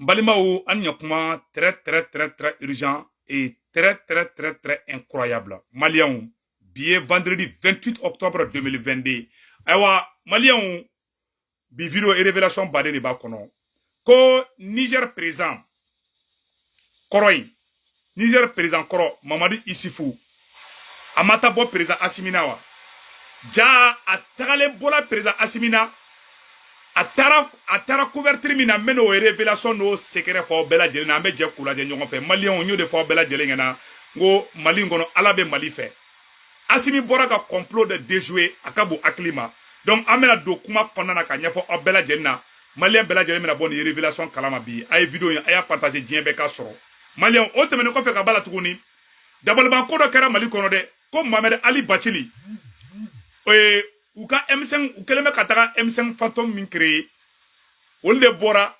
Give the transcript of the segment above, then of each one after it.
N balimaw, an ɲakuma, très très très très urgent et très très très très incroyable. Maliyɛnw, bi ye vendredi 28 octobre 2022. Ayiwa maliyɛnw, bi vidéo, révélation baden de b'a kɔnɔ ko Niger président kɔrɔ in, Niger président kɔrɔ Mamadu Isifu, a ma taa bɔ président Asimi na wa? Ja, a tagalen bɔla président Asimi na, a taara couverture min na, n bɛ n'o révélation, n'o secret fɔ aw bɛɛ lajɛlen na. An bɛ jɛ k'u lajɛ ɲɔgɔn fɛ. Maliyɛnw, n y'o de fɔ aw bɛɛ lajɛlen ɲɛna, n ko Mali in kɔnɔ, Ala bɛ Mali fɛ. Asimi bɔra ka complot de déjouer, a ka bon hakili ma. Donc an bɛna don kuma kɔnɔna na ka ɲɛfɔ aw bɛɛ lajɛlen na. Maliyɛn bɛɛ lajɛlen bɛna bɔ nin révélation kalama bi. A ye vidéo in, a y'a partager, diɲɛ bɛɛ ka sɔrɔ. Maliyɛnw, o tɛmɛnen kɔfɛ ka ba la tuguni, dabaliban ko dɔ kɛra Mali kɔnɔ dɛ, ko Mohamed Ali Bacili, u ka M5, u kɛlen bɛ ka taga M5 fantôme min créer, olu de bɔra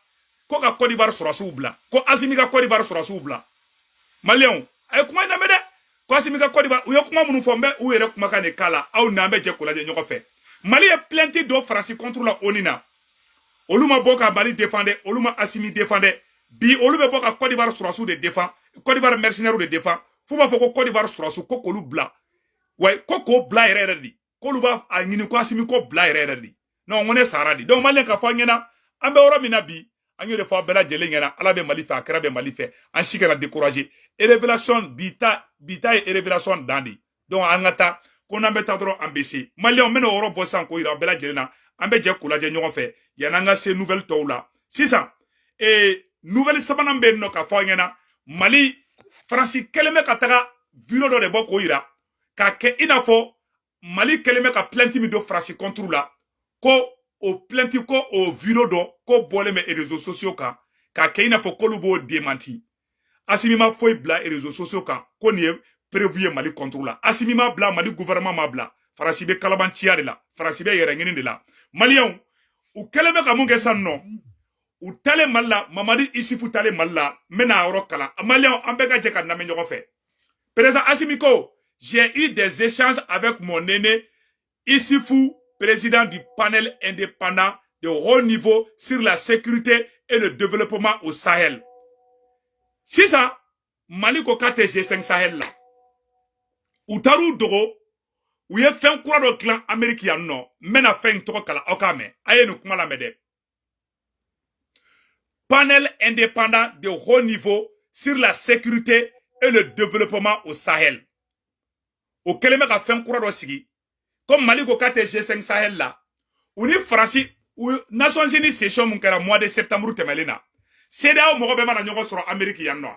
ko ka Côte d'Ivoire sɔrɔsiw bila, ko Asimi ka Côte d'Ivoire sɔrɔsiw bila. Maliyɛnw, a ye kuma in lamɛn dɛ, ko Asimi ka Côte d'Ivoire. U ye kuma minnu fɔ, n bɛ u yɛrɛ kumakan de k'a la, aw n'an bɛ jɛ k'o lajɛ ɲɔgɔn fɛ. Mali ye plainte dɔ Faransi contre la ONU na, olu ma bɔ ka Mali défend dɛ, olu ma Asimi défend dɛ. Bi olu bɛ bɔ ka Côte d'Ivoire sɔrɔsiw de défend, Côte d'Ivoire mercenaires de défend, f'u b'a fɔ ko Côte d'Ivoire sɔrɔsiw ko k'olu bila wa, ko k'o bila yɛrɛ yɛrɛ de, k'olu b'a a ɲini ko Asimi ko bila yɛrɛ yɛrɛ de. Non, n ko ne sara di. Donc maliyɛn, ka fɔ an ɲɛna, an bɛ yɔrɔ min na bi, an y'o de fɔ aw bɛɛ lajɛlen ɲɛna, Ala bɛ Mali fɛ, a kɛra bɛ Mali fɛ, an si kana décourager. Révélation bi ta, bi ta ye révélation dan de. Donc an ka taa ko n'an bɛ taa dɔrɔn, an bɛ se. Maliyɛnw, n bɛna o yɔrɔ bɔ sisan k'o yira aw bɛɛ lajɛlen na. An bɛ jɛ k'o lajɛ ɲɔgɔn fɛ yan'an ka se nouvelle tɔw la. Sisan nouvelle sabanan bɛ yen nɔ ka fɔ aw ɲɛna. Mali, Faransi kɛlen bɛ ka taga vidéo dɔ de bɔ k'o yira k'a kɛ i n'a fɔ Mali kɛlen bɛ ka plainte min don Faransi contre la, ko o plainte, ko o vidéo dɔ ko bɔlen bɛ réseaux sociaux kan k'a kɛ i n'a fɔ k'olu b'o démenti. Asimi ma foyi bila réseaux sociaux kan ko nin ye preuve ye Mali contre la. Asimi ma bila, Mali gouvernement ma bila. Faransi bɛ kalabanciya de la, Faransi bɛ yɛrɛ ɲini de la. Maliyɛnw, u kɛlen bɛ ka mun kɛ sisan nɔ? U talen Mali la, Mamadi Isifu talen Mali la, n bɛna a yɔrɔ kalan. Maliyɛnw, an bɛɛ ka jɛ ka lamɛn ɲɔgɔn fɛ. Président Asimi ko: "J'ai eu des échanges avec mon aîné Issifou, président du panel indépendant de haut niveau sur la sécurité et le développement au Sahel." Sisan Mali ko k'a tɛ G5 Sahel la. U taar'u dogo, u ye fɛn kura dɔ dilan Amérique yan nɔ. N bɛna fɛn in tɔgɔ kalan, aw k'a mɛn. A ye nin kuma lamɛn dɛ: panel indépendant de haut niveau sur la sécurité et le développement au Sahel. O kɛlen bɛ ka fɛn kura dɔ sigi. Comme Mali ko k'a tɛ G5 Sahel la, u ni Faransi u Nations Unies session mun kɛra mois de septembre tɛmɛlen na, CEDEAO mɔgɔ bɛɛ mana ɲɔgɔn sɔrɔ Amérique yan nɔ.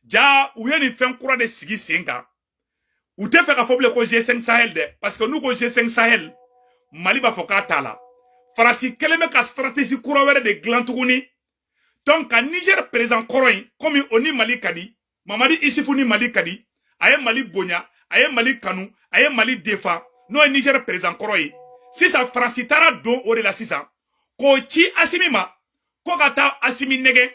Ja, u ye nin fɛn kura de sigi sen kan. U tɛ fɛ ka fɔ bilen ko G5 Sahel dɛ, parce que n'u ko G5 Sahel, Mali b'a fɔ k'a t'a la. Faransi kɛlen bɛ ka stratégie kura wɛrɛ de dilan tuguni. Donc ka Niger président kɔrɔ in, komi o ni Mali ka di, Mamadi Isifu ni Mali ka di, a ye Mali bonya, a ye Mali kanu, a ye Mali défend, n'o ye Niger président kɔrɔ ye. Sisan Faransi taara don o de la sisan k'o ci Asimi ma ko ka taa Asimi nɛgɛ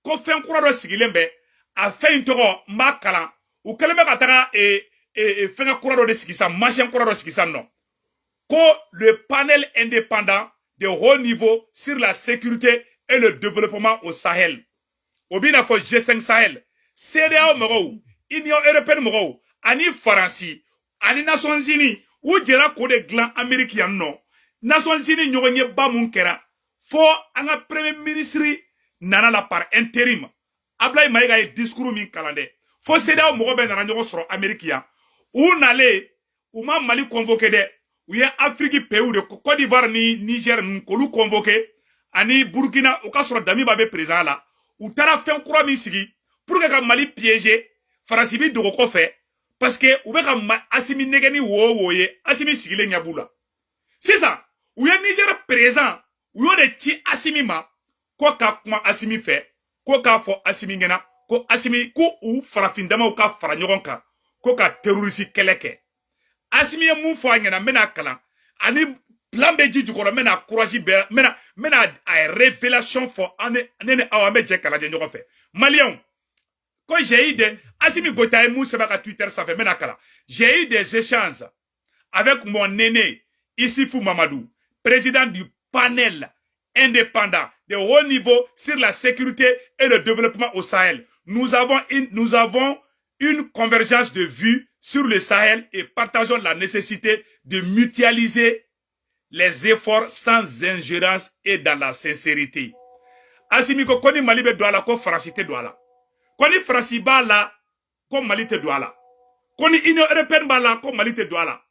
ko fɛn kura dɔ sigilen bɛ. A fɛn in tɔgɔ, n b'a kalan. U kɛlen bɛ ka taga fɛngɛ kura dɔ de sigi sisan, machin kura dɔ sigi sisan nɔ, ko le panel indépendant de haut niveau sur la sécurité et le développement au Sahel. O b'i n'a fɔ G5 Sahel, CEDEAO mɔgɔw, Union européenne mɔgɔw ani Faransi ani Nations Unies, u jɛra k'o de dilan Amérique yan nɔ. Nations Unies ɲɔgɔnyeba mun kɛra, fo an ka premier ministre nana la par intérim, Ablaye Mayiga ye discours min kalan dɛ, fo CEDEAO mɔgɔ bɛɛ nana ɲɔgɔn sɔrɔ Amérique yan. U nalen, u ma Mali convoqué dɛ, u ye Afrique pays de, Côte d'Ivoire ni Niger ninnu, k'olu convoqué ani Burkina. O ka sɔrɔ Damiba bɛ président la. U taara fɛn kura min sigi pour que ka Mali piéger, Faransi bi dogo kɔfɛ, parce que u bɛ ka Asimi nɛgɛ ni wo wo ye. Asimi sigilen ɲɛ b'u la. Sisan u ye Niger président, u y'o de ci Asimi ma ko ka kuma Asimi fɛ, ko k'a fɔ Asimi ɲɛna ko Asimi ko u farafin damaw ka fara ɲɔgɔn kan ko ka terroriste kɛlɛ kɛ. Asimi ye mun fɔ a ɲɛna, n bɛna kalan ani plan bɛ ji jukɔrɔ. N bɛna courage bɛɛ, n bɛna a révélation fɔ an ne ni aw, an bɛ jɛ k'a lajɛ ɲɔgɔn fɛ. Maliyɛnw, ko j'ai eu des, Asimi Goïta ye mun sɛbɛn ka Twitter sanfɛ, n bɛna kalan: "J'ai eu des échanges avec mon aîné Issifou Mamadou, président du panel indépendant de haut niveau sur la sécurité et le développement au Sahel. Nous avons une convergence de vues sur le Sahel et partageons la nécessité de mutualiser les efforts sans ingérence et dans la sincérité. Assimi ko ko ni Mali bɛ don a la, ko Faransi tɛ don a la. Ko ni Faransi b'a la, ko Mali tɛ don a la. Ko ni Union européenne b'a la, ko Mali tɛ don a la.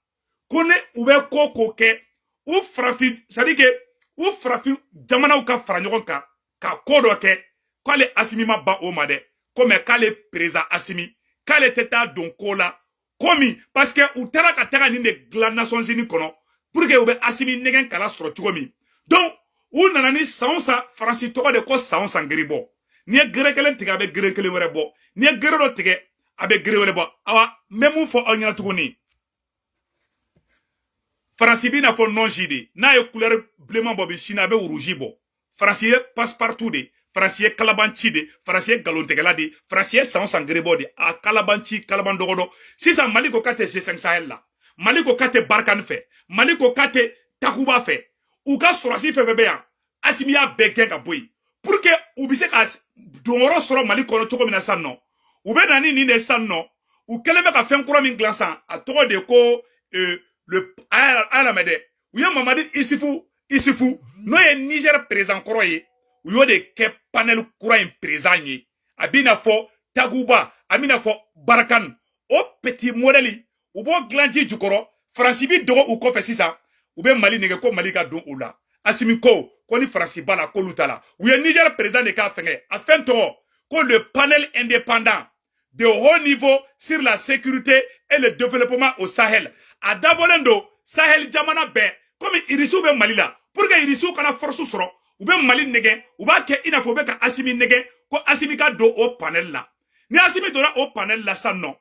Ko ne u bɛ ko ko kɛ u farafin, c'est à dire que u farafin jamanaw ka fara ɲɔgɔn kan ka ko dɔ kɛ, k'ale Asimi ma ban o ma dɛ. Ko mais k'ale président Asimi, k'ale tɛ taa don ko la komi, parce que u taara ka taga nin de dilan Nations Unies kɔnɔ pour que u bɛ Asimi nɛgɛn kala sɔrɔ cogo min. Donc u nana ni san o san Faransi tɔgɔ de ko san o san gere bɔ. N'i ye gere kelen tigɛ, a bɛ gere kelen wɛrɛ bɔ. N'i ye gere dɔ tigɛ, a bɛ gere wɛrɛ bɔ. Awa, n bɛ mun fɔ aw ɲɛna tuguni? Faransi b'i n'a fɔ nɔnsi de. N'a ye couleur bilenman bɔ bi, sini a bɛ rouge bɔ. Faransi ye passe partout de, Faransi ye kalabanci de, Faransi ye nkalontigɛla de, Faransi ye san o san gere bɔ de. A kalabanci, kalaban dɔgɔdɔ. Sisan Mali ko k'a tɛ G5 Sahel la, Mali ko k'a tɛ Barkhane fɛ, Mali ko k'a tɛ Takuba fɛ. U ka sɔrɔsi fɛn fɛn bɛ yan, Asimi y'a bɛɛ gɛn ka bɔ yen pour que u bɛ se ka donyɔrɔ sɔrɔ Mali kɔnɔ cogo min na. Sisan nɔ, u bɛ na ni nin de ye. Sisan nɔ, u kɛlen bɛ ka fɛn kura min dilan sisan, a tɔgɔ de ko le a y'a lamɛn dɛ. U ye Mamadi Isufu, n'o ye Niger président kɔrɔ ye, u y'o de kɛ panel kura in président ye. A b'i n'a fɔ Takuba, a b'i n'a fɔ Barkhane, o petit modèle, u b'o dilan ji jukɔrɔ. Faransi bi dogo u kɔfɛ. Sisan u bɛ Mali nɛgɛ ko Mali ka don u la. Asimi ko ko ni Faransi b'a la, k'olu ta la. U ye Niger président de k'a fɛngɛ. A fɛn tɔgɔ ko le panel indépendant de haut niveau sur la sécurité et le développement au Sahel. A dabɔlen don Sahel jamana bɛɛ, komi Irisiw bɛ Mali la, pour que Irisiw kana force sɔrɔ. U bɛ Mali nɛgɛ, u b'a kɛ i n'a fɔ u bɛ ka Asimi nɛgɛ ko Asimi ka don o panel la. Ni Asimi donna o panel la sisan nɔ,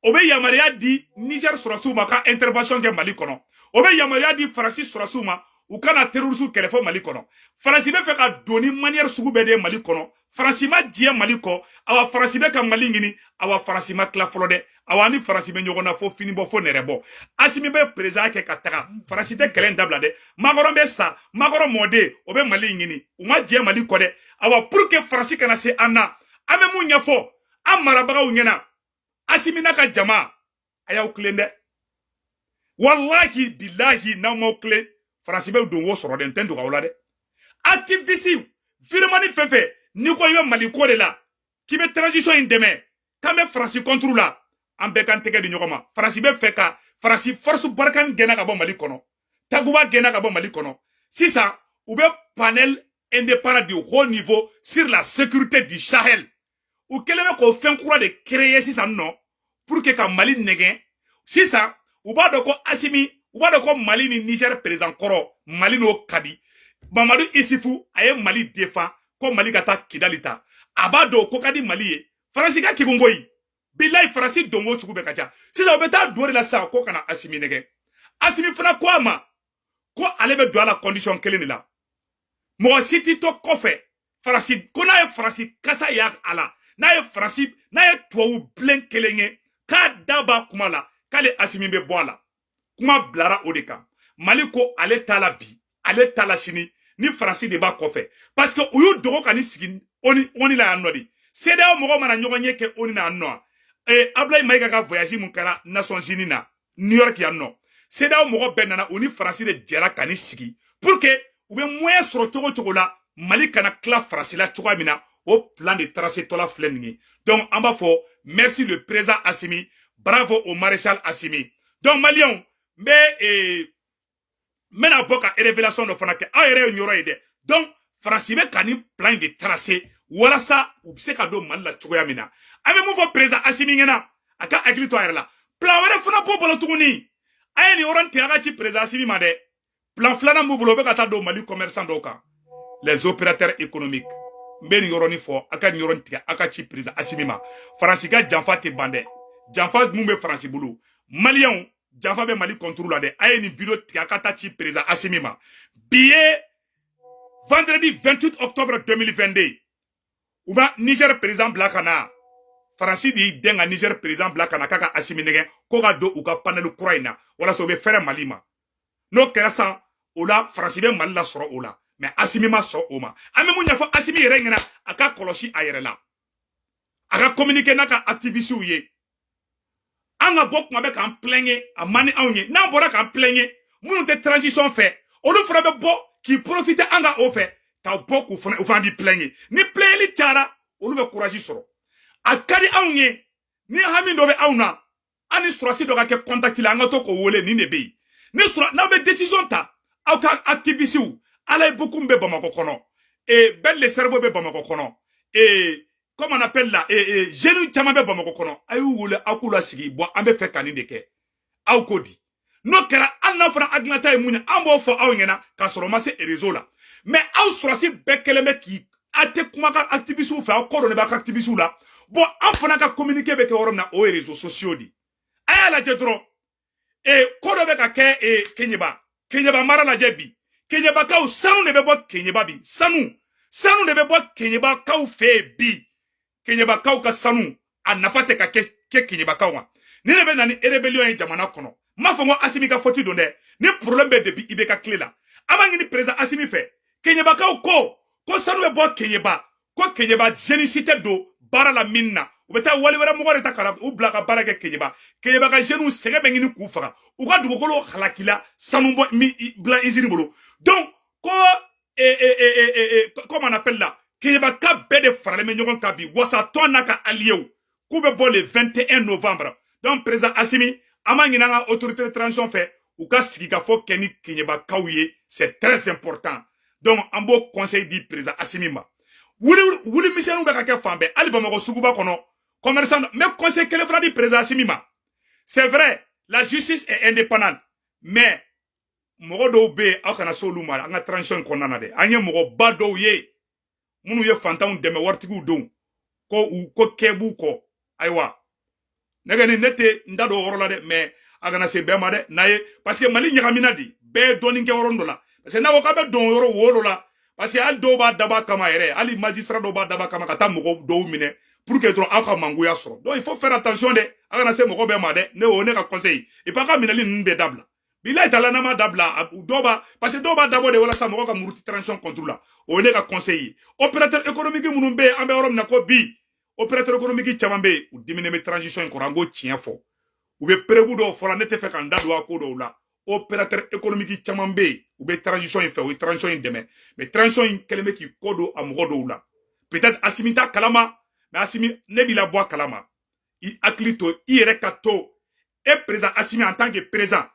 o bɛ yamaruya di Niger sɔrɔsiw ma ka intervention kɛ Mali kɔnɔ. O bɛ yamaruya di Faransi sɔrɔsiw ma, u kana terroriste kɛlɛ fɔ Mali kɔnɔ. Faransi bɛ fɛ ka don ni manière sugu bɛɛ de ye Mali kɔnɔ. Faransi ma diɲɛ Mali kɔ. Awa, Faransi bɛ ka Mali ɲini. Awa, Faransi ma tila fɔlɔ dɛ. Awa, ni Faransi bɛ ɲɔgɔn na fo fini bɔ, fo nɛrɛ bɔ. Asimi bɛ président kɛ ka taga, Faransi tɛ kɛlɛ in dabila dɛ. Macron bɛ sa, Macron mɔden, o bɛ Mali ɲini. U ma diɲɛ Mali kɔ dɛ. Awa, pour que Faransi kana se an na, an bɛ mun ɲɛfɔ an marabagaw ɲɛna? Asimi n'a ka jama, a y'aw tilen dɛ. Walahi bilahi, n'aw m'aw tilen, Faransi bɛ don wo sɔrɔ dɛ. N tɛ dogo aw la dɛ. Activiste firemani fɛn fɛn, n'i ko i bɛ Mali ko de la, k'i bɛ transition in dɛmɛ, k'an bɛ Faransi contre la, an bɛɛ k'an tɛgɛ di ɲɔgɔn ma. Faransi bɛ fɛ ka Faransi force Barkhane gɛnna ka bɔ Mali kɔnɔ, Takuba gɛnna ka bɔ Mali kɔnɔ. Sisan u bɛ panel indépendant de haut niveau sur la sécurité du Sahel, u kɛlen bɛ k'o fɛn kura de créer sisan nɔ pour que ka Mali nɛgɛn. Sisan u b'a dɔn ko Asimi, u b'a dɔn ko Mali ni Niger président kɔrɔ, Mali n'o ka di. Mamadu Isifu, a ye Mali défend ko Mali ka taa Kidali ta. A b'a dɔn ko ka di Mali ye. Faransi ka kegun koyi, bilayi, Faransi donko sugu bɛɛ ka ca. Sisan u bɛ taa don de la sisan ko kana Asimi nɛgɛ. Asimi fana ko a ma ko ale bɛ don a la condition kelen de la: mɔgɔ si t'i to kɔfɛ. Faransi ko n'a ye Faransi kasa y'a a la, n'a ye Faransi, n'a ye tubabu bilen kelen ye k'a da b'a kuma la, k'ale Asimi bɛ bɔ a la. Kuma bilara o de kan. Mali ko ale t'a la bi, ale t'a la sini, ni Faransi de b'a kɔfɛ, parce que u y'u dogo ka ni sigi ONU, ONU la yan nɔ de. CEDEAO mɔgɔw mana ɲɔgɔn ye kɛ ONU na yan nɔ. Ablaye Mayiga ka voyage mun kɛra Nations Unies na New York yan nɔ, CEDEAO mɔgɔ bɛɛ nana, u ni Faransi de jɛra ka ni sigi pour que u bɛ moyen sɔrɔ cogo cogo la, Mali kana tila Faransi la cogoya min na. O plan de tracé tɔla filɛ nin ye. Donc an b'a fɔ merci le président Assimi, bravo au maréchal Assimi. Donc Maliyɛnw, n bɛ n bɛna bɔ ka révélation dɔ fana kɛ aw yɛrɛ ye yɔrɔ ye dɛ. Donc Faransi bɛ ka nin plan de tracé walasa u bɛ se ka don Mali la cogoya min na. An bɛ mun fɔ président Assimi ɲɛna? A ka hakili to a yɛrɛ la. Plan wɛrɛ fana b'o bolo tuguni. A ye nin yɔrɔ tigɛ, a ka ci président Assimi ma dɛ. Plan filanan b'u bolo, u bɛ ka taa don Mali commerçant dɔw kan, les opérateurs économiques. N bɛ nin yɔrɔnin fɔ, a ka nin yɔrɔnin tigɛ, a ka ci président Assimi ma. Faransi ka janfa tɛ ban dɛ. Janfa mun bɛ Faransi bolo, Maliyɛnw, janfa bɛ Mali contre la dɛ. A ye nin vidéo tigɛ, a ka taa ci président Assimi ma. Bi ye vendredi 28 octobre 2022. U ma Niger président bila ka na. Faransi de y'i den ka Niger président bila ka na k'a ka Asimi nɛgɛ ko ka don u ka panel kura in na, walasa u bɛ fɛrɛ Mali ma. N'o kɛra sisan, o la Faransi bɛ Mali lasɔrɔ o la. Mais Asimi ma sɔn o ma. An bɛ mun ɲɛfɔ Asimi yɛrɛ ɲɛna? A ka kɔlɔsi a yɛrɛ la, a ka communiquer n'a ka activistes ye. An ka bɔ kuma bɛ k'an plaigner, a man di anw ye. N'an bɔra k'an plaigner, minnu tɛ transition fɛ, olu fana bɛ bɔ k'i profiter an ka o fɛ ka bɔ k'u fana, u fana b'i plaigner. Ni plaigneli cayara, olu bɛ courage sɔrɔ. A ka di anw ye, ni hami dɔ bɛ anw na, an ni sɔrɔsi dɔ ka kɛ contact la, an ka to k'o wele. Nin de bɛ yen ni sɔrɔ n'aw bɛ décision ta, aw ka activistes. Ala ye beaucoup bɛ Bamakɔ kɔnɔ, et Ben le cerveau bɛ Bamakɔ kɔnɔ, et comme on appelle là, et jeunes caman bɛ Bamakɔ kɔnɔ. A y'u wele, aw k'u lasigi. Bɔn, an bɛ fɛ ka nin de kɛ, aw ko di? N'o kɛra, hali n'a fɔra hakilinata ye mun ye, an b'o fɔ aw ɲɛna k'a sɔrɔ ma se réseau la. Mais aw sɔrɔsi bɛɛ kɛlen bɛ k'i a tɛ kuma ka activistes fɛ, aw kɔ dɔ de b'a ka activistes la. Bon, an fana ka communiqué bɛ kɛ yɔrɔ min na, o ye réseaux sociaux de. A y'a lajɛ dɔrɔn, ko dɔ bɛ ka kɛ Keɲeba, Keɲeba mara lajɛ bi. Keɲebakaw, sanu de bɛ bɔ Keɲeba bi. Sanu de bɛ bɔ Keɲebakaw fɛ yen bi. Keɲebakaw ka sanu, a nafa tɛ ka kɛ Keɲebakaw ma. Ni de bɛ na ni rébellion ye jamana kɔnɔ. N m'a fɔ ko Asimi ka faute don dɛ. Ni problème bɛ depuis IBK tile la, an b'a ɲini président Asimi fɛ. Keɲebakaw ko sanu bɛ bɔ Keɲeba, ko Keɲeba jeune tɛ don baara la min na, u bɛ taa wali wɛrɛ mɔgɔ de ta ka u bila ka baara kɛ Keɲeba. Keɲeba ka jeunes sɛgɛn bɛ ɲini k'u faga, u ka dugukolo halakila, sanu bɔ mi bila usine bolo. Donc ko comment on appelle là, Keɲebaka bɛɛ de faralen bɛ ɲɔgɔn kan bi, wasatɔn n'a ka alliés, k'u bɛ bɔ le 21 novembre. Donc président Asimi, an b'a ɲini an ka autorité de transition fɛ, u ka sigikafɔ kɛ ni Keɲebakaw ye, c'est très important. Donc an b'o conseil di président Asimi ma. Wuli wuli misɛnninw bɛ ka kɛ fan bɛɛ, hali Bamakɔ suguba kɔnɔ, commerçant. N bɛ conseil kelen fana di président Asimi ma. C'est vrai, la justice est indépendante, mais mɔgɔ dɔw bɛ yen, aw kana se olu ma an ka transition in kɔnɔna na dɛ. An ye mɔgɔba dɔw ye minnu ye fantanw dɛmɛ, waritigiw denw ko u ko kɛ b'u kɔ. Ayiwa, ne kɔni, ne tɛ n da don o yɔrɔ la dɛ, mais a kana se bɛɛ ma dɛ n'a ye, parce que Mali ɲagamina de, bɛɛ ye dɔɔnin kɛ yɔrɔ dɔ la. Parce que n'a ko k'a bɛ don yɔrɔ wo dɔ la, parce que hali dɔw b'a dabɔ a kama yɛrɛ, hali magistrat dɔw b'a dabɔ a kama ka taa mɔgɔ dɔw minɛ pour que dɔrɔn aw ka mangoya sɔrɔ. Donc il faut faire attention dɛ, a kana se mɔgɔ bɛɛ ma dɛ. Ne o ne ka conseil, et puis a ka minɛli ninnu bɛɛ dabila. Bilayi tala, n'a ma dabila, dɔw b'a, parce que dɔw b'a dabɔ de walasa mɔgɔ ka muruti transition contre la. O ye ne ka conseil ye. Opérateur économique minnu bɛ yen, an bɛ yɔrɔ min na ko bi, opérateur économique caman bɛ yen, u diminen bɛ transition in kɔrɔ. An k'o tiɲɛ fɔ, u bɛ preuve dɔw fɔ la, ne tɛ fɛ ka n da don a ko dɔw la. Opérateur économique caman bɛ yen, u bɛ transition in fɛ, u ye transition in dɛmɛ, mais transition in kɛlen bɛ k'i kɔ don a mɔgɔ dɔw la. Peut-être Asimi t'a kalama, mais Asimi, ne b'i la bɔ a kalama. I hakili to i yɛrɛ ka to e président Asimi, en tant que président,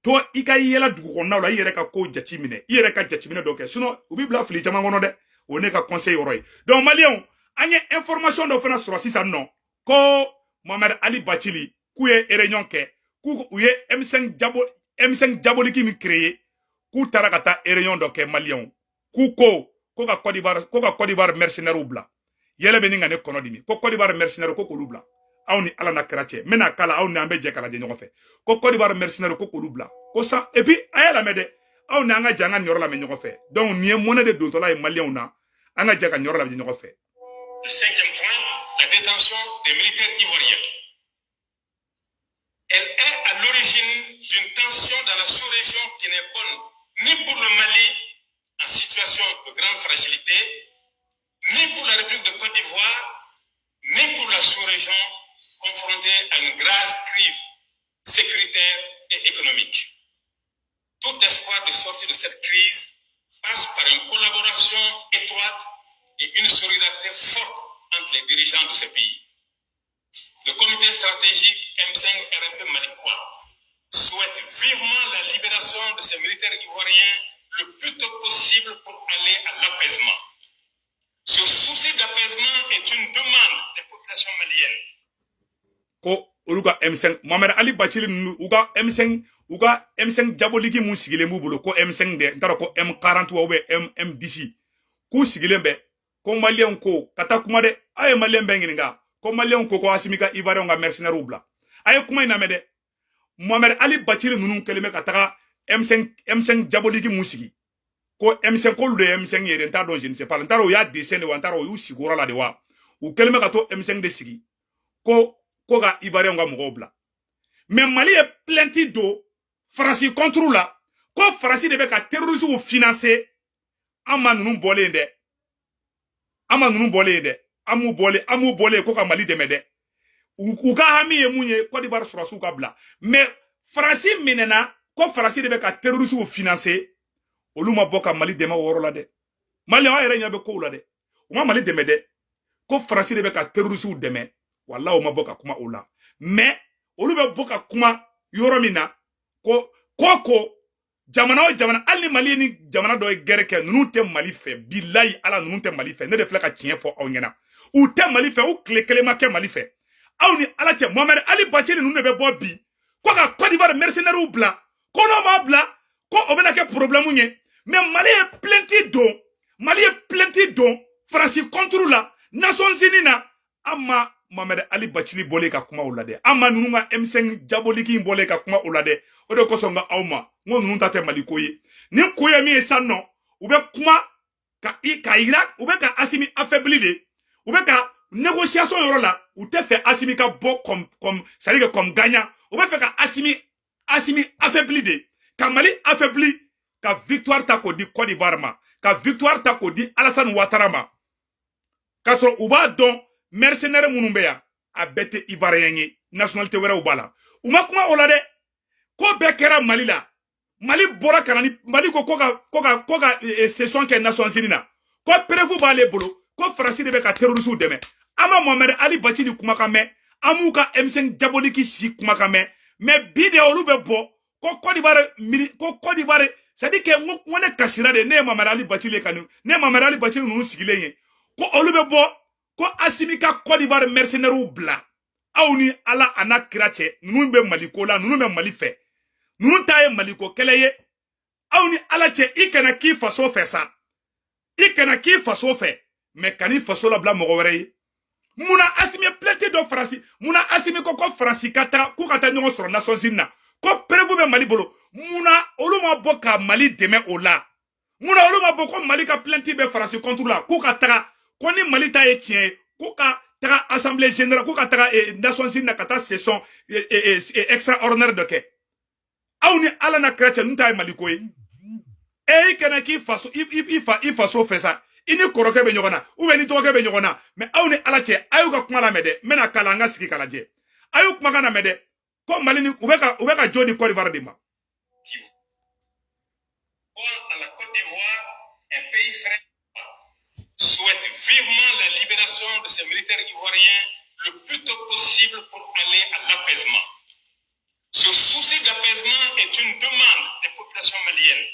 to i ka yɛlɛ dugu kɔnɔnaw la, i yɛrɛ ka ko jate minɛ, i yɛrɛ ka jateminɛ dɔ kɛ, sinon u b'i bila fili caman kɔnɔ dɛ. O ye ne ka conseil yɔrɔ ye. Donc maliyɛnw, an ye information dɔ fana sɔrɔ sisan nɔ ko Mohamed Ali Bacili k'u ye réunion kɛ, k'u u ye M5 jabo, M5 diabolique min créé, k'u taara ka taa réunion dɔ kɛ. Maliyɛnw, k'u ko ka Côte d'Ivoire, ko ka Côte d'Ivoire mercenaires bila. Yɛlɛ bɛ nin ka ne kɔnɔ dimi ko Côte d'Ivoire mercenaires, ko k'olu bila. Aw ni Ala n'a kɛra cɛ, n bɛna kala aw ni an bɛ jɛ k'a lajɛ ɲɔgɔn fɛ. Ko Côte d'Ivoire mercenaires, ko k'olu bila, ko san. Et puis a y'a lamɛn dɛ, aw ni an ka jɛ an ka nin yɔrɔ lamɛn ɲɔgɔn fɛ. Donc nin ye mɔnɛ de dontɔla ye maliyɛnw na, an ka jɛ ka nin yɔrɔ lamɛn ɲɔgɔn fɛ. Le cinquième point, la détention des militaires ivoiriens. Elle est à l'origine d'une tension dans la sous-région qui n'est bonne ni pour le Mali, en situation de grande fragilité, ni pour la République de Côte d'Ivoire, ni pour la sous-région confrontée à une grave crise sécuritaire et économique. Tout espoir de sortir de cette crise passe par une collaboration étroite et une solidarité forte entre les dirigeants de ces pays. Le comité stratégique M5 RFP Malikura souhaite vivement la libération de ces militaires ivoiriens le plus tôt possible pour aller à l'apaisement. Ce souci d'apaisement est une demande des populations maliennes. Ko olu ka M5, Mohamed Ali Bacili ninnu, u ka M5, u ka M5 diabolique mun sigilen b'u bolo, ko M5 dɛ, n t'a dɔn ko M40 ou bien M10, k'u sigilen bɛ ko maliyɛnw ko ka taa kuma dɛ. A ye maliyɛn bɛɛ ɲininka ko maliyɛnw ko Asimi ka Ivoiriyɛnw ka mercenaires bila. A ye kuma in lamɛn dɛ. Mohamed Ali Bacili ninnu kɛlen bɛ ka taga M5, M5 diabolique mun sigi, ko M5, k'olu de ye M5 ye dɛ. N t'a dɔn, je ne sais pas, n t'a dɔn u y'a dessin de wa, n t'a dɔn u y'u sigi o yɔrɔ la de wa. U kɛlen bɛ ka to M5 de sigi ko ka Ivoiriyɛnw ka mɔgɔw bila. Mais Mali ye plainte don Faransi contre la, ko Faransi de bɛ ka terroristes financer. An ma ninnu bɔlen dɛ, an ma ninnu bɔlen dɛ, an m'u bɔlen, an m'u bɔlen ko ka Mali dɛmɛ dɛ. U ka hami ye mun ye? Côte d'Ivoire sɔrɔsiw ka bila. Mais Faransi minɛna ko Faransi de bɛ ka terroristew financer, olu ma bɔ ka Mali dɛmɛ o yɔrɔ la dɛ. Mali, aw yɛrɛ ɲɛ bɛ kow la dɛ. U ma Mali dɛmɛ dɛ, ko Faransi de bɛ ka terroristew dɛmɛ. Walahi, u ma bɔ ka kuma o la. Mais olu bɛ bɔ ka kuma yɔrɔ min na, ko jamana o jamana, hali ni Mali ni jamana dɔ ye guerre kɛ, ninnu tɛ Mali fɛ. Bilayi Ala, ninnu tɛ Mali fɛ. Ne de filɛ ka tiɲɛ fɔ aw ɲɛna, u tɛ Mali fɛ, u tile kelen ma kɛ Mali fɛ. Aw ni Ala cɛ, Mohamed Ali Bathily ninnu de bɛ bɔ bi ko ka Côte d'Ivoire mercenaires bila, ko n'o ma bila, ko o bɛna kɛ problème ye. Mais Mali ye plainte don, Mali ye plainte don Faransi contre la Nations Unies na. An ma Mohamed Ali Bathily bɔlen ka kuma o la dɛ, an ma ninnu ka M5 diabolique in bɔlen ka kuma o la dɛ. O de kosɔn n ka aw ma, n ko ninnu ta tɛ Mali ko ye. Nin ko ye min ye sisan nɔ, u bɛ kuma ka i ka yira, u bɛ ka Assimi affaibli de. U bɛ ka négociation yɔrɔ la, u tɛ fɛ Assimi ka bɔ comme, c'est à dire que comme gagnant. U bɛ fɛ ka Assimi affaibli de, ka Mali affaibli, ka victoire ta k'o di Côte d'Ivoire ma, ka victoire ta k'o di Alassane Ouattara ma, k'a sɔrɔ u b'a dɔn mercenaire minnu bɛ yan, a bɛɛ tɛ Ivoirien ye, nationalité wɛrɛw b'a la. U ma kuma o la dɛ. Ko bɛɛ kɛra Mali la, Mali bɔra ka na ni Mali ko ka session kɛ Nations Unies na, ko preuve b'ale bolo ko Faransi de bɛ ka terroristew dɛmɛ. An ma Mohamed Ali Bathily kumakan mɛn, an m'u ka M5 diabolique si kumakan mɛn. Mais bi de, olu bɛ bɔ ko Côte d'Ivoire mini, ko Côte d'Ivoire, c'est à dire que n ko ne kasira de. Ne ye Mohamed Ali Bathily ka nin, ne ye Mohamed Ali Bathily ninnu sigilen ye, ko olu bɛ bɔ ko Assimi ka Côte d'Ivoire mercenaires bila. Aw ni Ala a n'a kira cɛ, ninnu bɛ Mali ko la, ninnu bɛ Mali fɛ, ninnu ta ye Mali ko kɛlɛ ye. Aw ni Ala cɛ, i kana k'i faso fɛ sa, i kana k'i faso fɛ, mais kan'i faso labila mɔgɔ wɛrɛ ye. Munna Assimi ye plainte dɔ Faransi? Munna Assimi ko Faransi ka taa, k'u ka taa ɲɔgɔn sɔrɔ Nations Unies na, ko preuve bɛ Mali bolo? Munna olu ma bɔ ka Mali dɛmɛ o la? Munna olu ma bɔ ko Mali ka plainte bɛ Faransi contre la, k'u ka taga, ko ni Mali ta ye tiɲɛ ye, k'u ka taga assemblée générale, k'u ka taga Nations Unies na, ka taa session extraordinaire dɔ kɛ? Aw ni Ala na kira cɛ, ninnu ta ye Mali ko ye. E, i kana k'i faso, i fa, i faso fɛ sa, i ni kɔrɔkɛ bɛ ɲɔgɔn na ou bien ni dɔgɔkɛ bɛ ɲɔgɔn na. Mais aw ni Ala cɛ, a y'u ka kuma lamɛn dɛ. N bɛna k'a la, an ka sigi k'a lajɛ. A y'u kumakan lamɛn dɛ, ko Mali ni u bɛ ka jo di Côte d'Ivoire de ma. Qui voit à la Côte d'Ivoire un pays frère, souhaite vivement la libération de ces militaires ivoiriens le plus tôt possible pour aller à l'apaisement. Ce souci d'apaisement est une demande des populations maliennes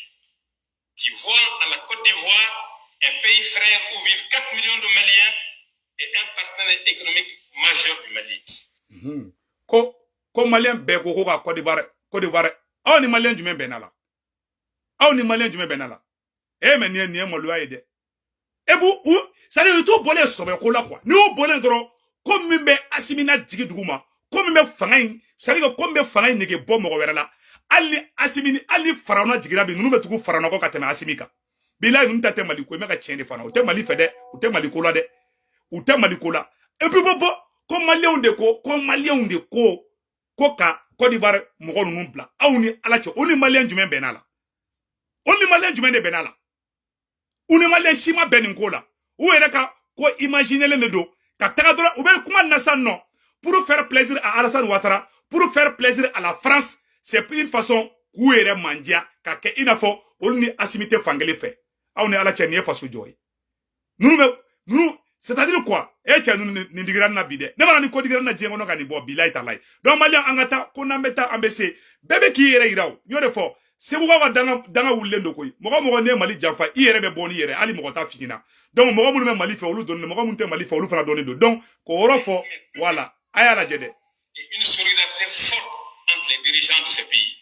qui voient à la Côte d'Ivoire un pays frère où vivent 4 millions de Maliens et un partenaire économique majeur du Mali. Ko Malien bɛɛ ko ka Côte d'Ivoire. Aw ni Malien jumɛn bɛnna la? Aw ni Malien jumɛn bɛnna la? E, mais nin ye maloya ye dɛ. E b'u u, c'est à dire u t'u bɔlen sɔbɛ ko la quoi. N'i y'u bɔlen dɔrɔn, ko min bɛ Assimi na jigi dugu ma, ko min bɛ fanga in, c'est à dire que ko min bɛ fanga in nege bɔ mɔgɔ wɛrɛ la, hali ni Assimi ni, hali ni Farawuna jiginra bi, ninnu bɛ tugu Farawuna kɔ ka tɛmɛ Assimi kan. Bilayi, ninnu ta tɛ Mali ko ye. N bɛ ka tiɲɛ de fana, u tɛ Mali fɛ dɛ, u tɛ Mali ko la dɛ, u tɛ Mali ko la. Et puis bɔ ko Maliyɛnw de ko, ko Maliyɛnw de ko ka Côte d'Ivoire mɔgɔ ninnu bila. Aw ni Ala cɛ, o ni Maliyɛn jumɛn bɛnna la? O ni Maliyɛn jumɛn de bɛnna la? U ni Maliyɛn si ma bɛn nin ko la. U yɛrɛ ka ko imaginelen de don ka taga dɔrɔn. U bɛ kuma na sisan nɔ pour faire plaisir à Alassane Ouattara, pour faire plaisir à la France. C'est une façon k'u yɛrɛ mandiya, ka kɛ i n'a fɔ olu ni Assimi tɛ fankelen fɛ. Aw ni Ala cɛ, nin ye faso jɔ ye? Ninnu bɛ ninnu, c'est à dire quoi? E cɛ, ninnu nin digira n na bi dɛ. Ne mana nin ko digira n na diɲɛ kɔnɔ ka nin bɔ, bilayi talayi. Donc Maliyɛn, an ka taa ko n'an bɛ taa, an bɛ se bɛɛ bɛ k'i yɛrɛ yira. O n y'o de fɔ, Segukaw ka danga wulilen don koyi. Mɔgɔ mɔgɔ n'i ye Mali janfa, i yɛrɛ bɛ bɔ n'i yɛrɛ, hali mɔgɔ t'a f'i ɲɛna. Donc mɔgɔ minnu bɛ Mali fɛ, olu dɔnnen don. Mɔgɔ minnu tɛ Mali fɛ, olu fana dɔnnen don. Donc k'o yɔrɔ fɔ, voilà, a y'a lajɛ dɛ. Et une solidarité forte entre les dirigeants de ces pays.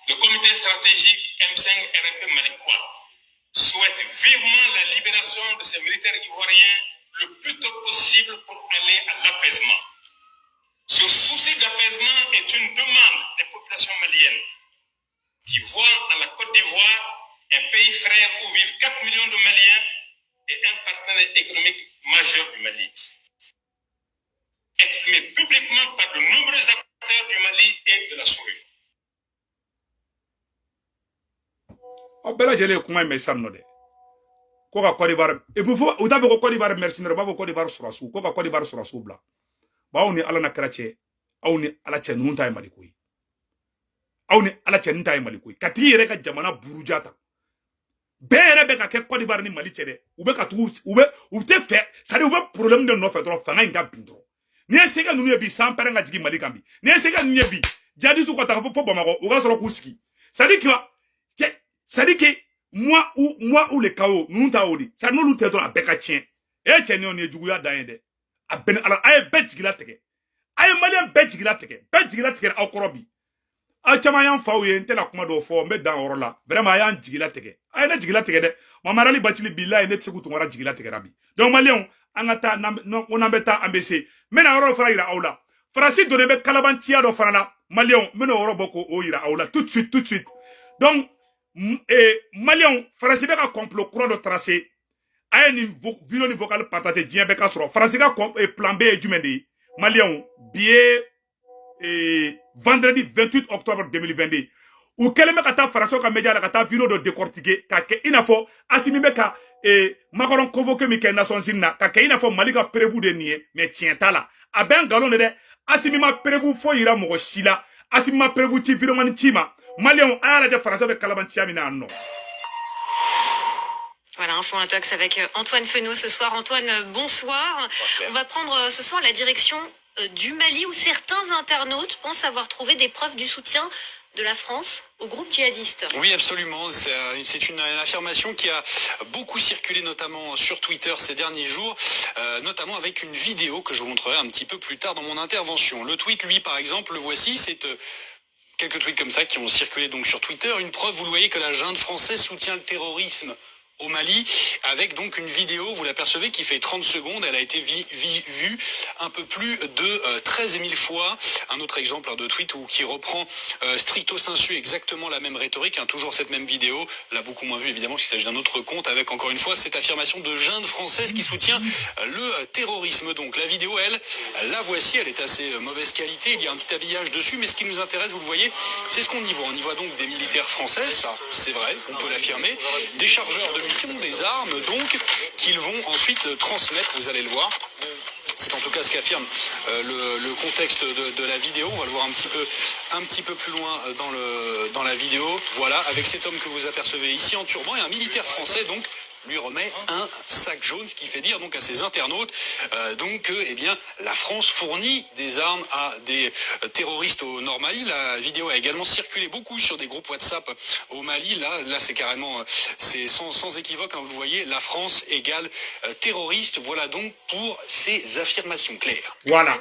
Le comité stratégique M5 RFP Malikoa souhaite vivement la libération de ces militaires ivoiriens le plus tôt possible pour aller à l'apaisement. Ce souci d'apaisement est une demande des populations maliennes qui voient à la Côte d'Ivoire un pays frère où vivent 4 millions de Maliens et un partenaire économique majeur du Mali. Exprimé publiquement par de nombreux acteurs du Mali et de la sous-région. Aw bɛɛ lajɛlen ye kuma in mɛn sisan nɔ dɛ. Ko ka Côte d'Ivoire, et puis fo u t'a fɔ ko Côte d'Ivoire mercenaire, u b'a fɔ Côte d'Ivoire sɔrɔsiw, ko ka Côte d'Ivoire sɔrɔsiw bila. Bon, aw ni Ala na kɛra cɛ, aw ni Ala cɛ, ninnu ta ye Mali ko ye. Aw ni Ala cɛ, ninnu ta ye Mali ko ye. Ka tigi yɛrɛ ka jamana buruja ta, bɛɛ yɛrɛ bɛ ka kɛ Côte d'Ivoire ni Mali cɛ dɛ. U bɛ ka tugu, u bɛ, u tɛ fɛ, c'est à dire u bɛ problème de nɔfɛ dɔrɔn, fanga in ka bin dɔrɔn. N'i ye sɛgɛ ninnu ye bi, san pɛrɛn ka jigin Mali kan bi. N'i ye sɛgɛ ninnu ye bi, jihadistes ka taga fo Bamakɔ, u ka sɔrɔ k'u sigi. C'est à dire que, c'est à dire que moi ou le chaos, ninnu ta o de. C'est à dire n'olu tɛ dɔrɔn, a bɛɛ ka tiɲɛ. E cɛ, nin ye juguya dan ye dɛ. A bɛɛ ni Ala, a ye bɛɛ jigila tigɛ, a ye maliyɛn bɛɛ jigila tigɛ, bɛɛ jigila tigɛ aw kɔrɔ bi. Aw caman y'an faw ye, n tɛna kuma dɔw fɔ, n bɛ dan o yɔrɔ la. Vraiment, a y'an jigila tigɛ, a ye ne jigila tigɛ dɛ. Mamadu Ali Bacili, bilayi, ne tɛ se k'u tunkara jigila tigɛra bi. Donc maliyɛnw, an ka taa, n'an bɛ taa, an bɛ se. N bɛna yɔrɔ dɔ fana yira aw la. Faransi donnen bɛ kalabanciya dɔ fana la, maliyɛnw, n bɛna o yɔrɔ bɔ k'o yira aw la tout de suite, tout de suite. Donc maliyɛnw, Faransi bɛ ka complot kura dɔ tracer. A ye nin vidéo ni vocal partager, diɲɛ bɛɛ ka sɔrɔ. Faransi ka plan B ye jumɛn de ye? Maliyɛnw, bi ye vendredi 28 octobre 2022. U kɛlen bɛ ka taa Faransiw ka média la, ka taa vidéo dɔ décortiquer k'a kɛ i n'a fɔ Asimi bɛ ka Macron convoqué min kɛ Nations Unies na, ka kɛ i n'a fɔ Mali ka preuve de nin ye. Mais tiɲɛ t'a la, a bɛ nkalon de dɛ. Asimi ma preuve foyi yira mɔgɔ si la, Asimi ma preuve ci vidéoman ci ma. Maliyɛnw, a y'a lajɛ Faransiw bɛ kalabanciya min na yan nɔ. Voilà, Info Intox avec Antoine Fenot ce soir. Antoine, bonsoir. On va prendre ce soir la direction du Mali, où certains internautes pensent avoir trouvé des preuves du soutien de la France au groupe djihadiste. Oui, absolument. C'est une affirmation qui a beaucoup circulé, notamment sur Twitter ces derniers jours, notamment avec une vidéo que je vous montrerai un petit peu plus tard dans mon intervention. Le tweet, lui, par exemple, le voici, c'est quelques tweets comme ça qui ont circulé donc sur Twitter. Une preuve, vous le voyez, que la junte française soutient le terrorisme au Mali, avec donc une vidéo, vous l'apercevez, qui fait 30 secondes. Elle a été vue un peu plus de 13 000 fois. Un autre exemple de tweet où qui reprend stricto sensu exactement la même rhétorique, hein, toujours cette même vidéo, là beaucoup moins vue évidemment, puisqu'il s'agit d'un autre compte, avec encore une fois cette affirmation de junte française qui soutient le terrorisme. Donc la vidéo, elle, la voici, elle est assez mauvaise qualité, il y a un petit habillage dessus, mais ce qui nous intéresse, vous le voyez, c'est ce qu'on y voit. On y voit donc des militaires français, ça c'est vrai, on peut l'affirmer, des chargeurs de munitions, des armes, donc, qu'ils vont ensuite transmettre, vous allez le voir. C'est en tout cas ce qu'affirme le contexte de la vidéo. On va le voir un petit peu plus loin dans la vidéo. Voilà, avec cet homme que vous apercevez ici en turban et un militaire français, donc, lui remet un sac jaune, ce qui fait dire donc à ses internautes donc que eh bien la France fournit des armes à des terroristes au Nord Mali. La vidéo a également circulé beaucoup sur des groupes WhatsApp au Mali. Là, c'est carrément, c'est sans équivoque, hein, vous voyez, la France égale terroriste. Voilà donc pour ces affirmations claires. Voilà.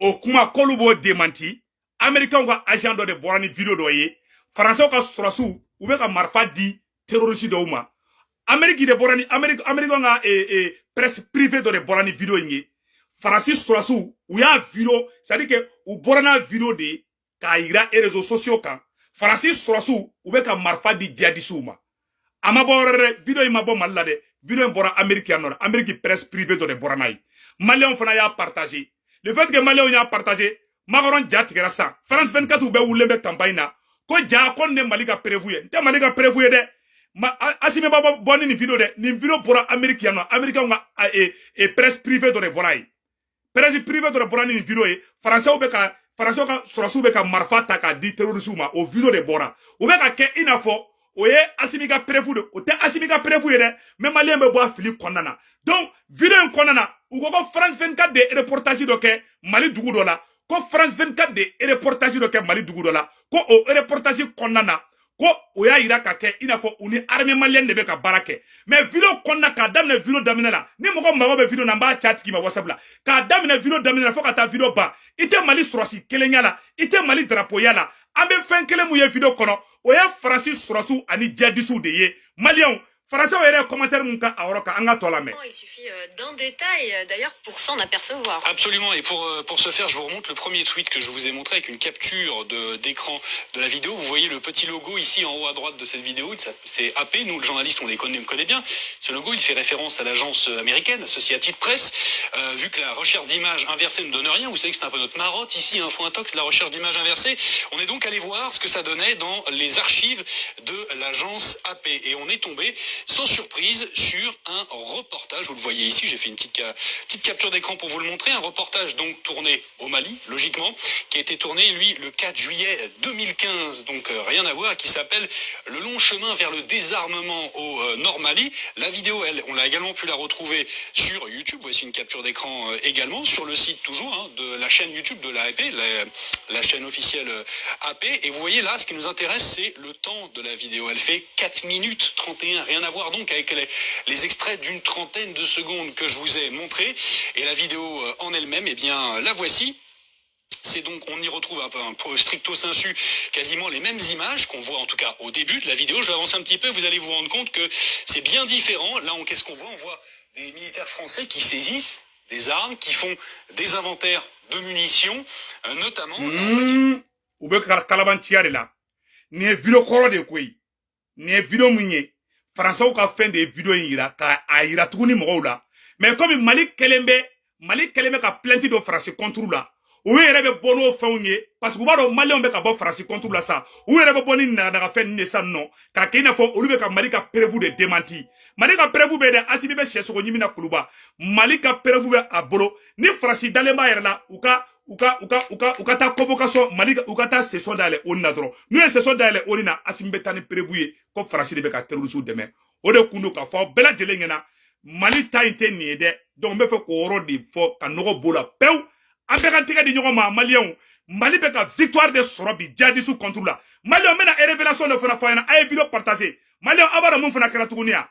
O kuma k'olu b'o démenti. Américains ka agent dɔ de bɔra ni vidéo dɔ ye. Français ka sɔrɔsiw, u bɛ ka marifa di terroriste dɔw ma. Amérique de bɔra ni Amérique, Américain ka presse privée dɔ de bɔra ni vidéo in ye. Faransi sɔrɔsiw, u y'a vidéo, c'est à dire que u bɔra n'a vidéo de ye k'a yira réseaux sociaux kan. Faransi sɔrɔsiw, u bɛ ka marifa di djihadistes ma. A ma bɔ yɔrɔ dɛ, vidéo in ma bɔ Mali la dɛ. Vidéo in bɔra Amérique yan nɔ, Amérique presse privée dɔ de bɔra n'a ye. Maliyɛnw fana y'a partagé. Le fait que maliyɛnw y'a partagé, Macron ja tigɛra sisan. France 24 bɛɛ wulilen bɛ campagne na ko ja ko nin de Mali ka preuve ye. N tɛ Mali ka preuve ye dɛ. Ma Asimi ba bɔ ni nin vidéo dɛ. Nin vidéo bɔra Amérique yan nɔ, Américain ka presse privée dɔ de bɔra ye. Presse privée dɔ de bɔra ni nin vidéo ye. Français bɛ ka, Français ka sɔrɔsiw bɛ ka marifa ta k'a di terroristes ma, o vidéo de bɔra. U bɛ ka kɛ i n'a fɔ o ye Asimi ka preuve de. O tɛ Asimi ka preuve ye dɛ. Mais maliyɛn bɛ bɔ a fili kɔnɔna na. Donc vidéo in kɔnɔna na, u ko ko France 24 de reportage dɔ kɛ Mali dugu dɔ la, ko France 24 de reportage dɔ kɛ Mali dugu dɔ la, ko o reportage kɔnɔna na, ko o y'a yira ka kɛ i n'a fɔ u ni armée malienne de bɛ ka baara kɛ. Mais vidéo kɔnɔna, k'a daminɛ vidéo daminɛ la, ni mɔgɔ mago bɛ vidéo na, n b'a ci a tigi ma WhatsApp la. K'a daminɛ vidéo daminɛ la fo ka taa vidéo ban, i tɛ Mali sɔrɔsi kelen ya la, i tɛ Mali drapeau ya la. An bɛ fɛn kelen mun ye vidéo kɔnɔ, o ye Faransi sɔrɔsiw ani djihadistes de ye. Maliyɛnw, Français yɛrɛ ye commentaire mun ka a yɔrɔ kan, an ka tɔ lamɛn. Il suffit d'un détail d'ailleurs pour s'en apercevoir. Absolument, et pour ce faire, je vous remonte le premier tweet que je vous ai montré avec une capture d'écran de la vidéo. Vous voyez le petit logo ici en haut à droite de cette vidéo, c'est AP, nous le journaliste on les connaît bien. Ce logo, il fait référence à l'agence américaine, Associated Press. Vu que la recherche d'images inversée ne donne rien, vous savez que c'est un peu notre marotte ici, Info Intox, la recherche d'images inversée. On est donc allé voir ce que ça donnait dans les archives de l'agence AP et on est tombé sans surprise sur un reportage. Vous le voyez ici, j'ai fait une petite capture d'écran pour vous le montrer. Un reportage donc tourné au Mali, logiquement, qui a été tourné, lui, le 4 juillet 2015, donc rien à voir, qui s'appelle Le long chemin vers le désarmement au Nord Mali. La vidéo, elle, on l'a également pu la retrouver sur YouTube. Voici une capture d'écran également, sur le site toujours hein, de la chaîne YouTube de l'AP, la chaîne officielle AP. Et vous voyez là, ce qui nous intéresse, c'est le temps de la vidéo. Elle fait 4 minutes 31, rien à voir donc avec les extraits d'une trentaine de secondes que je vous ai montré. Et la vidéo en elle-même, eh bien, la voici. C'est donc, on y retrouve un peu stricto sensu quasiment les mêmes images qu'on voit en tout cas au début de la vidéo. Je vais avancer un petit peu, vous allez vous rendre compte que c'est bien différent. Là, qu'est-ce qu'on voit? On voit des militaires français qui saisissent des armes, qui font des inventaires de munitions, notamment. Mmh. U bɛ kalabanciya de la. Nin ye vidéo kɔrɔ de koyi. Nin ye vidéo mun ye, Faransaw ka fɛn de ye vidéo in yira ka a yira tuguni mɔgɔw la. Mais komi Mali kɛlen bɛ ka plainte don Faransi contre la, u yɛrɛ bɛ bɔ n'o fɛnw ye parce que u b'a dɔn Maliyɛnw bɛ ka bɔ Faransi contre la sa. U yɛrɛ bɛ bɔ ni naganaga fɛn ninnu de sisan nɔ k'a kɛ i n'a fɔ olu bɛ ka Mali ka preuve de démenti. Mali ka preuve bɛ dɛ. Asimi bɛ sɛsogo ɲimi na Kuluba. Mali ka preuve bɛ a bolo. Ni Faransi dalen b'a yɛrɛ la, u ka taa convocation Mali, u ka taa session dayɛlɛ ONU na dɔrɔn. N'u ye session dayɛlɛ ONU na, Asimi bɛ taa ni preuve ye ko Faransi de bɛ ka terroriste dɛmɛ. O de kun don k'a fɔ bɛɛ lajɛlen ɲɛna, Mali ta in tɛ nin ye dɛ. Donc n bɛ fɛ k'o yɔrɔ de fɔ ka nɔgɔ b'o la pewu. An bɛɛ ka tɛgɛ di ɲɔgɔn ma. Maliyɛnw, Mali bɛ ka victoire de sɔrɔ bi djihadiste contre la. Maliyɛnw, n bɛna révélation dɔ fana fɔ a ɲɛna. A ye vidéo partager. Maliyɛnw, aw b'a dɔn mun fana kɛra tuguni yan?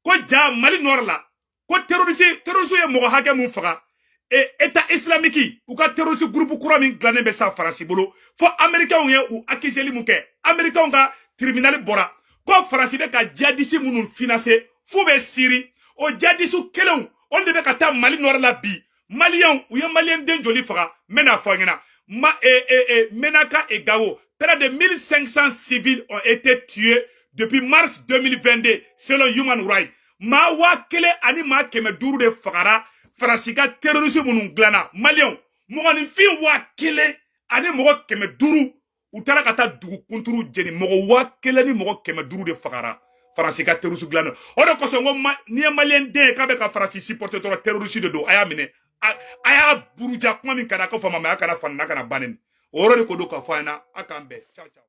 Ko ja Mali nord la, ko terroriste ye mɔgɔ hakɛ mun faga, e État islamique, u ka terroriste groupe kura min dilannen bɛ sa Faransi bolo, fo Américains ye u accuseli mun kɛ, Américains ka tribunal bɔra ko Faransi bɛ ka djihadiste minnu financer f'u bɛ Siri, o djihadiste kelenw, olu de bɛ ka taa Mali nord la bi. Maliyɛnw, u ye Maliyɛn den joli faga? N bɛna fɔ a ɲɛna. Ma e e e Menaka et Gao, près de 1500 civils ont été tués depuis mars 2022 selon Human Rights. Maa 1500 de fagara Faransi ka terroriste minnu dilanna. Maliyɛnw, mɔgɔninfin 1500, u taara ka taa dugu kunturu jeni. Mɔgɔ 1500 de fagara Faransi ka terroriste dilanna. O de kosɔn n ko n'i ye Maliyɛn den ye k'a bɛ ka Faransi supporter dɔrɔn, terroriste de don. A y'a minɛ, a y'a buruja. Kuma min ka di a ka faamu, a kana fani n'a kana ban nin o yɔrɔ de ko don k'a fɔ a ɲɛna. A k'an bɛn. Ciao ciao.